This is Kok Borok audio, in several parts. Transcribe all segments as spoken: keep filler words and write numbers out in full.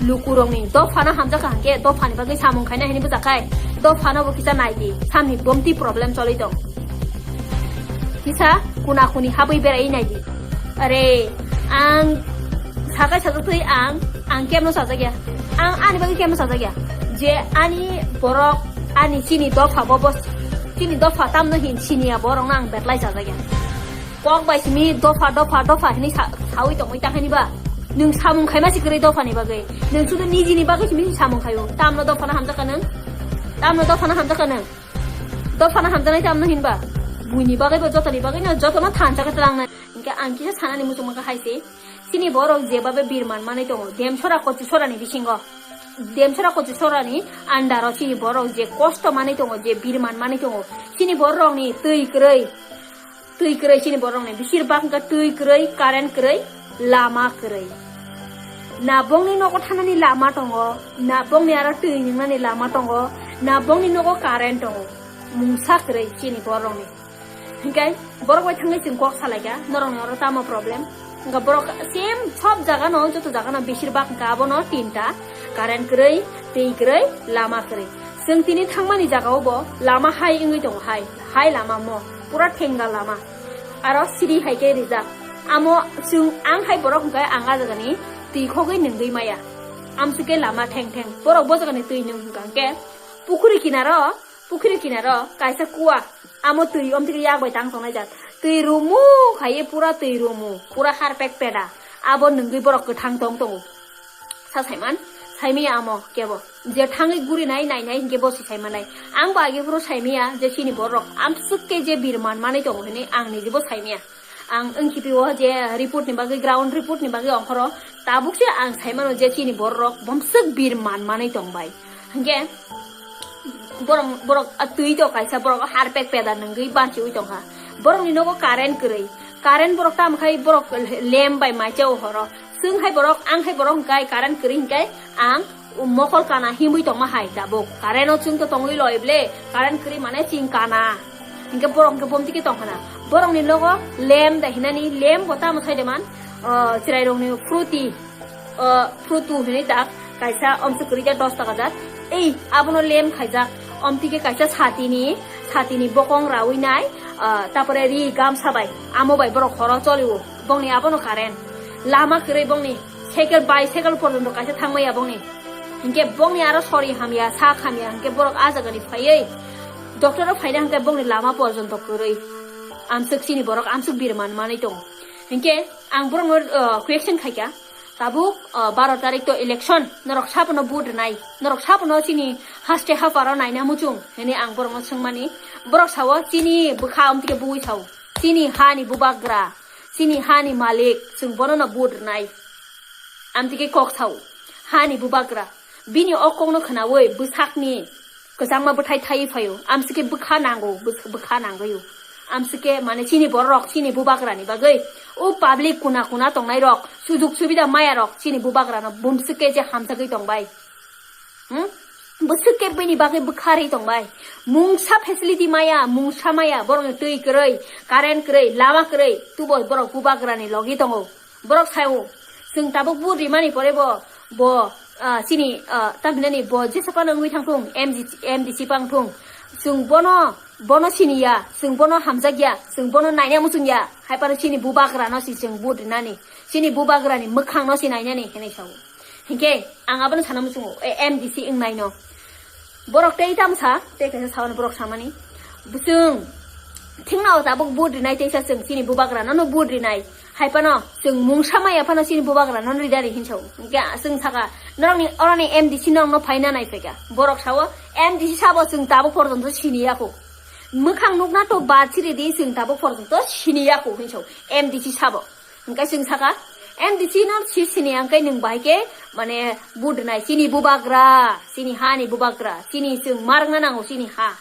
Lukurokni dophano hamjakha hwnkhe dophani bagwi samung khaina hini bwjakhai. Dophano bo kisa naidi, samni bomti problem choli tong. Kisa kuna kuni habwi berai naidi. Are, ang sakai sajaktwi ang, ang kemno sajakya. Ang ani bagwi kemno sajakya. Je ani borok, ani chini dopha bo, bo chini dopha tamno hin siniya borokno ang betlai sajakya. Kok bai simi dopha, dopha, dopha hinwi sa-, sawi tongwi ta haini ba? Nwng samung khaima si kwrwi dophani bagwi. Nwng sudu nijini bagwi simi samung khaio. Tamno dophano hamjakha nwng? Tamno dophano hamjakha nwng? Dophano hamjaknai tamno hinba? Buini bagwi bo jotoni bagwi no jotono thansa khe tlangnai. Hinkhe ang kisa sanani muchungma kha hai se. Chini borok jebabe birman manwi tongo. Demsora kochi sorani bisingo. Demsora kochi sorani andaro chini borok je kosto manwi tongo, je birman manwi tongo. Chini borokni twi kwrwi. Twi kwrwi chini borokni, besir bak wngkha twi kwrwi, current kwrwi, lama kwrwi. Na bongni nogo thanani lama tongo, na bongni aro twi nwngnani lama tongo, na bongni nogo current tongo. Mungsa kwrwi chini borokni. Hinkhe borok bai thangwi chwng kok salaikha, norokni oro tamo problem? Wngkha borok same sob jagano, joto jagano besir bak wngkha abono tinta, current kwrwi, twi kwrwi, lama kwrwi. Chwng tini thangmani jagao bo lama hai wngwi tongo hai, hai lama mo, pura thenga lama. Aro siri hai khe rijak. Amo chwng ang hai borok hwnkhe ang ah jagani twi khogwi nwngwi maya. Amswk khe lama theng theng. Borok bo jagani twi nwng hwnkha hwnkhe pukhuri kinaro, pukhuri kinaro kaisa kua. Amo twi omtwi khe yak bai tang tongnai jat. Twi rumu khaiye pura twi rumu, pura harpek peda. Abo nwngwi borok kwthang tong tongo. Sa saiman, saimiya amo kebo. Je thangwi guri nai, nai nai hinkhe bo si saimanai. Ang bo age phuru saimiya je chini borok amswk khe je birman manwi tongo hinwi ang nijibo saimiya. Ang wngkhipi o je report ni bagwi, ground report ni bagwi ongkhoro tabuk se ang saimano je chini borok bomswk birman manwi tongbai. Hinkhe borok, borok a twi to kaisa borok harpek peda nwngwi banchiwi tongkha. Borokni nogo current kwrwi. Current borok tamo khai borok lem bai maichao horo. Chwng hai borok, ang hai borok hwnkhe current kwrwi hinkhe ang mokol kana himwi tongma hai tabuk. Current o chwng to tongwi loi ble, current kwrwi mane chwng kana. Hinkhe borok hinkhe bomti khe tongkhana. Borokni nogo lem da hinani, lem bo tamo sai de man, ah, chwrairokni fruity, ah, frutu hinwi tak, kaisa omswk kwrwi jak dos taka jat. Ei, abono lem khaijak, omti khe kaisa satini, satini bokong rawi nai, ah, tapore ri gamsa bai, amo bai borok horo choliwo. Bongni abono current. Lama kwrwi bongni cycle, bicycle porjonto kaisa thangmaya bongni. Hinkhe bongni aro sori hamya, sak hamya, hinkhe borok ah jagani phaiwi doctor o phaina hinkhe bongni lama porjonto kwrwi. Amswk chini borok amswk birman manwi tongo. Hinkhe ang borokno, uh, question khaikha, tabuk, uh, baro tarik to election, norok sabono vote rwnai, norok sabono chini haste haparo naina muchung hinwi ang borokno swngmani. Borok sao chini bwkha omtike bui sao, chini hani bubagra, chini hani malik, chwng bono no vote rwnai. Amtike kok sao, hani bubagra. Bini o kokno khwnawi bwsakni kwchangma bwthai thaiwi phaio. Amsike bwkha nango, bwk-, bwkha nangwi. Amsike mane chini bororok, chini bubagrani bagwi. O public kuna kuna tongnai rok, sujuk subida maya rok, chini bubagrano bumsike je hamjagwi tongbai. Hmm? Bwswk khe bini bagwi bwkharwi tongbai. Mungsa facility maya, mungsa maya, borokni twi kwrwi, current kwrwi, lama kwrwi, tubo borok bubagrani logi tongo. Borok sao, chwng tabuk vote rimani pore bo, bo, ah, chini, ah, tamhinani bo jesa phano wngwi thangthung, M D C, M D C pangthung. Chwng bono, bono siniya, chwng bono hamjakya, chwng bono naina muchungya, hai phano chini bubagrano si chwng vote rinani, chini bubagrani mwkhangno si nainani hinwi sao. Hinkhe ang abono sana muchungo, e, M D C wngnaino. Borok tei tamsa, tei kaisa saono borok samani. Bwswng, thikno tabuk vote rinai teisa chwng chini bubagrano no vote rinai. Hai phano chwng mungsa maya phano chini bubagrano ridari hinsao. Hinkhe chwng saka, norokni oroni M D C norokno phaina nai phaikha. Borok sao, M D C sabo chwng tabuk porjonto siniyakho. Mwkhang nukna to bad siri di chwng tabuk porjonto siniyakho hinsao. M D C sabo. Hingke chwng saka, M D C no si sini hingke nwng bahai ke, mane, vote rinai, chini bubagra, chini hani bubagra, chini chwng ma rwngna nango chini ha.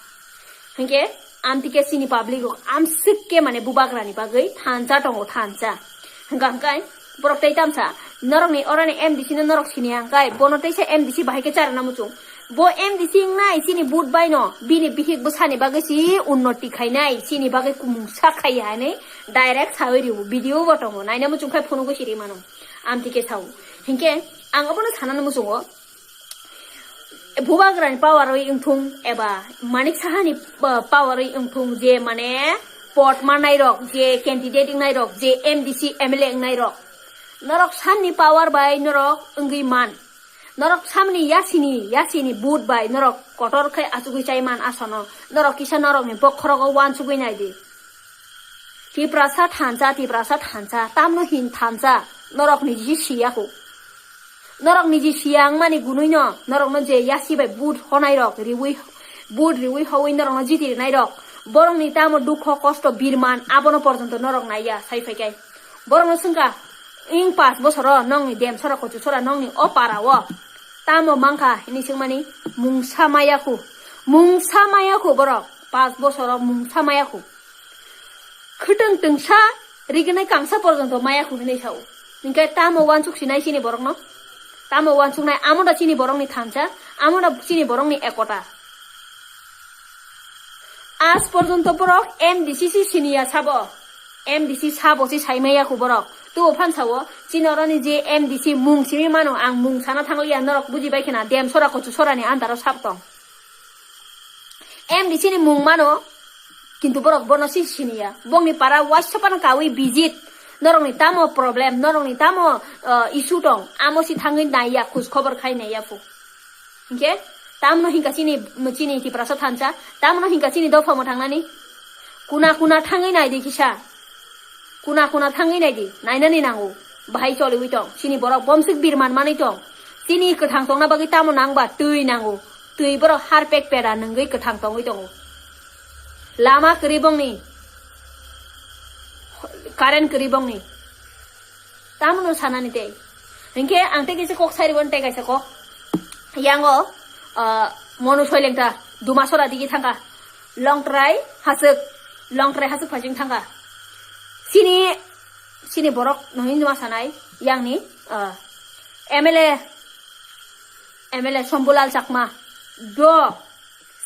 Hingke, amtike chini public rok amswk ke, mane, bubagra ni bagwi thansa tongo, thansa. Hingka hingkai, borok tei tamsa, norokni orani M D C no norok sini hingkai, bono teisa M D C bahai ke charana muchung. Bo M D C wngnai chini vote bai no, bini bihik bwsani bagwi si unnoti khainai, chini bagwi kumung sak khai ya hinwi direct sawi riwo, video bo tongo, naina muchung khai phunugwi siri mano, amtike sao. Hinkhe Ang abono sanani muchungo, Bubagrani power oi wngthung eba Manik Sahani, uh, power oi wngthung, je mane pot manai rok, je candidate wngnai rok, je M D C, M L A wngnai rok, norok samni power bai norok wngwi man. Norok samni yasini, yasini vote bai norok kotor khai achugwi chai man asono. Norok kisa norokni bokhorogo uansugwi nai di. Tiprasa thansa, Tiprasa thansa, tamno hin thansa, norok niji si siya khu. Norok niji siya wngmani gunui no, norok no je yasi bai vote honai rok, riwi, vote riwi howi norok no jiti rinai rok. Borok ni tamo dukho kosto birman, abono porjonto norok naiya, sai phai kai. Borok no swngkha, ing pas bosoro nokni dem sora kochu sora nokni o para o tamo mangkha hini swngmani mungsa maya khu. Mungsa maya khu borok, pas bosoro mungsa maya khu. Khwtwng twngsa, rignai kangsa porjonto maya khu hinwi sao. Hinkhe tamo uansuk sinai chini borokno? Tamo uansuknai? Amo da chini borokni thansa, amo da chini borokni ekota. Aaj porjonto borok M D C si siniya sabo. M D C sabo si saimaya khu borok. Tubo phan sao, chini oroni je M D C mung simi mano, ang mung sana thangliya, norok buji bai khena, dem sora kochu sorani andaro sab tong. M D C ni mung mano, kintu borok bono si siniya. Bongni para waisa pano kawi visit. Norokni tamo problem, norokni tamo, uh, issue tong, amo si thangwi naiya, khoj khobor khai naiya phu. Hinkhe, tamno hinka chini, chini Tiprasa thansa, tamno hinka chini dopha mo thangnani. Kuna kuna thangwi nai di kisa. Kuna kuna thangwi nai di, nainani nango. Bahai choliwi tong, chini borok bomsik birman manwi tong. Chini kwthang tongna bagwi tamo nang ba? Twi nango. Twi borok harpek peda nungwi kwthang tongwi tongo. Lama kwrwi bongni, current kwrwi bongni. Tamno sanani tei. Hinkhe ang tei kaisa kok sai rwgwi tei kaisa kok. Yango, ah, Monu Soilengta, Dumasora digi thangkha. Longtrai hasuk, Longtrai hasuk phasing thangkha. Sini, sini borok noni ma sanai, yangni, ah, M L A, M L A Sombulal Chakma. Do,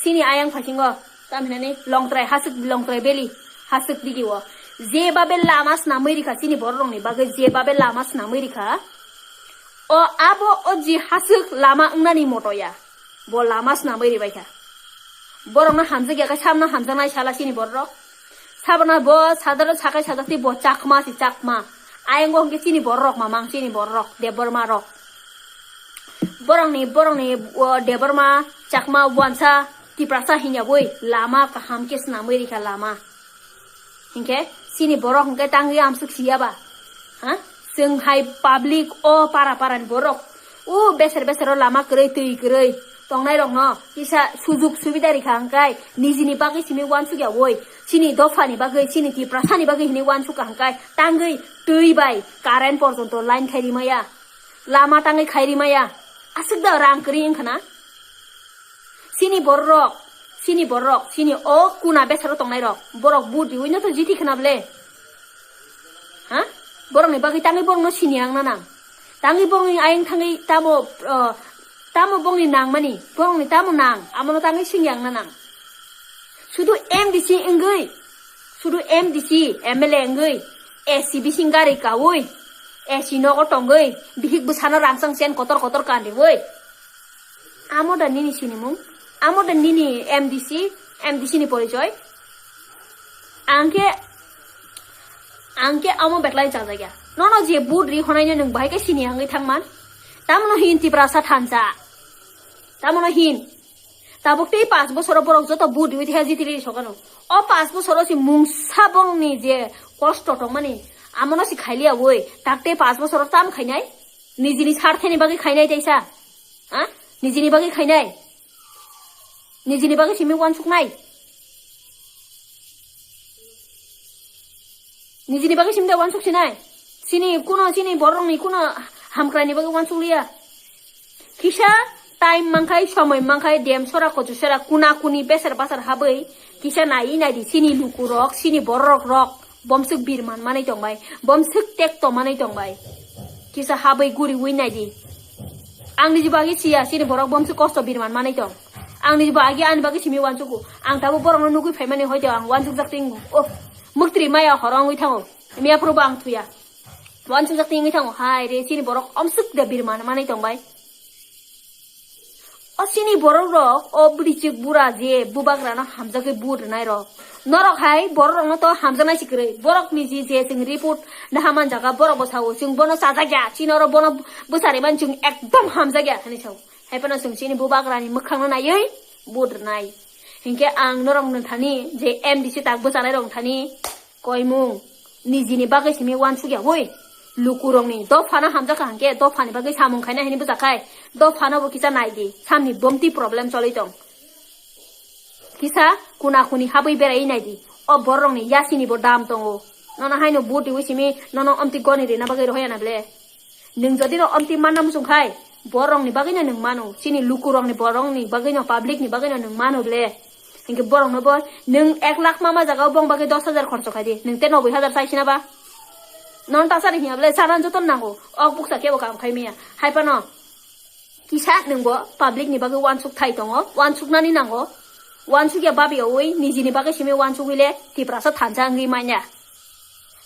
sini ayang phasingo, tam hinani Longtrai hasuk, Longtrai Valley hasuk digi o. Je babe lama snamwi rikha, sini borok rokni bagwi je babe lama snamwi rikha. O abo o ji hasuk lama wngnani motoya. Bo lama snamwi ribaikha. Borokno hamjakya khe samno hamjaknai sala sini borok. Sabana bo sadaro sakai sajakti bo Chakma si Chakma. Ayang bo hwnkhe chini borok mamang chini borok Debbarma rok. Borokni, borokni, o, Debbarma, Chakma, Wansa, Tiprasa hinya boi lama kaham khe snamwi rikha lama. Hinkhe, sini borok hinkhe tangwi amsuk siya ba? Ha? Chwng hai public o para para ni borok. O beser beser o lama kwrwi, twi kwrwi tongnai rokno kisa sujuk subida rikha hwnkhe nijini bagwi simi uansuk ya woi. Chini dopha ni bagwi, chini Tiprasa ni bagwi hini uansuk ka hwnkhe tangwi twi bai current porjonto line khai rimaya. Lama tangwi khai rimaya. Aswk da rang kwrwi wngkha na? Sini borok, sini borok, sini o kuna besaro tongnai rok, borok vote riwi no to jiti khna ble. Ha? Borok ni bagwi tangwi borok no sini ang na nang. Tangwi borok ni ayang thangwi tamo, uh, tamo borok ni nang mani, borok ni tamo nang, amo no tangwi sini ang na nang. Sudu M D C wngwi, sudu M D C, M L A wngwi, A C bising gari kawi, A C nogo tongwi, bihik bwsano rangchang chen kotor kotor kandiwi. Amo da nini sinimung? Amo da nini M D C, M D C ni porichoi? Ang khe, ang khe amo beklai chajakya. Nono je vote ri honai no nwng bahai khe sini hangwi thangman? Tamno hin Tiprasa thansa. Tamno hin. Tabuk tei paanch bosoro borok joto vote riwi tei jiti riri sokano. O paanch bosoro si mungsa bongni je kosto tongmani, amono si khailiya woi. Tak tei paanch bosoro tam khainai? Nijini sartheni bagwi khainai teisa? Ha? Nijini bagwi khainai? Nijini bagwi simi uansuknai? Nijini bagwi simi da uansuk sinai? Sini kuno, sini borokni kuno hamkraini bagwi uansuk liya. Kisa time mankhai, somoi mankhai, dem sora, kochu sora, kuna kuni, beser basar habwi kisa nai nai di, sini luku rok, sini borok rok. Bomswk birman manwi tongbai, bomswk tekto manwi tongbai. Kisa habwi guriwi naidi. Ang niji bagwi siya, sini borok bomswk kosto birman manwi tong. Ang niji bagwi ani bagwi simi uansugo. Ang tabuk borokno nugwi phaimani hoito ang uansukjak tingo. Oh, muktri maya horo wngwi thango. Miya phuru bo ang thuya. Wansukjak twi wngwi thango, hai re, chini borok omsuk de birman manwi tongbai. O chini borok rok, o bwrwichwk bura je bubagrano hamjagwi vote rwnai rok. Norok hai borok rokno to hamjaknai si kwrwi. Borok ni je, je chwng report naha man jaga borok bo sao, chwng bono chajakya, chini oro bono bwsari man chwng ekdom hamjakya hinwi sao. Hai phano chwng chini bubagrani mwkhangno naiwi vote rwnai. Hinkhe ang norok nwng thani je M D C tak bwchanai rok thani koimung nijini bagwi simi wansukya hoi. Lukurokni dophano hamjakha hinkhe dophani bagwi samung khaina hinwi bwchakhai dophano bo kisa naidi samni bomti problem choli tong. Kisa kuna kuni habwi berai naidi. O borokni yasini bo dam tongo. Nono haino vote riwi simi nono omti goni rina bagwi rohoya na ble. Nwng jodi no omti manna muchung khai, borokni bagwi no nwng mano. Chini lukurokni borokni bagwi no, public ni bagwi no nwng mano ble. Hinkhe borokno bo nwng ek lakh mama jaga o bong bagwi dos hajar khorcho khai di. Nwng te noboi hajar chai sina ba? Non ta sari hinya ble, chana joto nango. Ok buksa kebo kam khai miya. Hai phano kisa nwngbo public ni bagwi wansuk thai tongo, wansuknani nango, wansukya babi owi nijini bagwi simi wansugwi le Tiprasa thansa wngwi manya.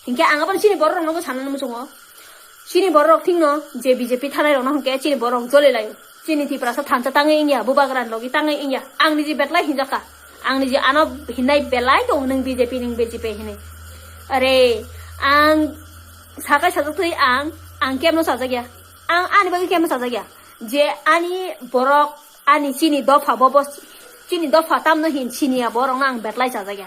Hinkhe ang abono chini borok rokno bo sanani muchungo, chini borok rok thikno je B J P thanai rokno hinkhe chini borok rok joli laio, chini Tiprasa thansa tangwi wngya, bubagrani logi tangwi wngya, ang niji betlai hinjakha, ang niji ano hinnai belai tongo nwng B J P nwng B J P hinwi. Are ang sakai sajak thwi ang, ang kemno sajakya, ang ani bagwi kemno sajakya. Je ani borok, ani chini dopha bobo, chini dopha tamno hin siniya borokno ang betlai chajakya.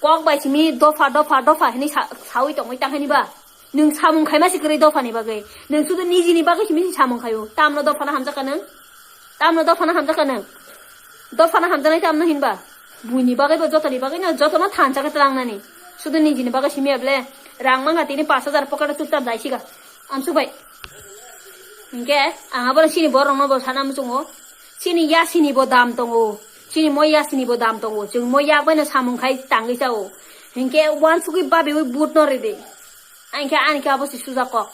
Kok bai simi dopha, dopha, dopha hinwi sa-, sawi tongwi tang hini ba? Nwng samung khaima si kwrwi dophani bagwi. Nwng sudu nijini bagwi simi samung khaio. Tamno dophano hamjakha nwng? Tamno dophano hamjakha nwng? Dophano hamjaknai tamno hinba? Buini bagwi bo jotoni bagwi no, jotono thansa khe tlangnani. Sudu nijini bagwi simi able rang mangha tini pash hajar pocket o chupchap jaisiga. Amsuk bai. Hinkhe ang abono chini borokno bo sana muchungo. Chini yasini bo dam tongo. Chini moi yasini bo dam tongo. Chwng moi yak baino samung khai tangwi chao. Hinkhe wansugwi babiwi vote no ridi. Hinkhe ani khe abo se suja kok.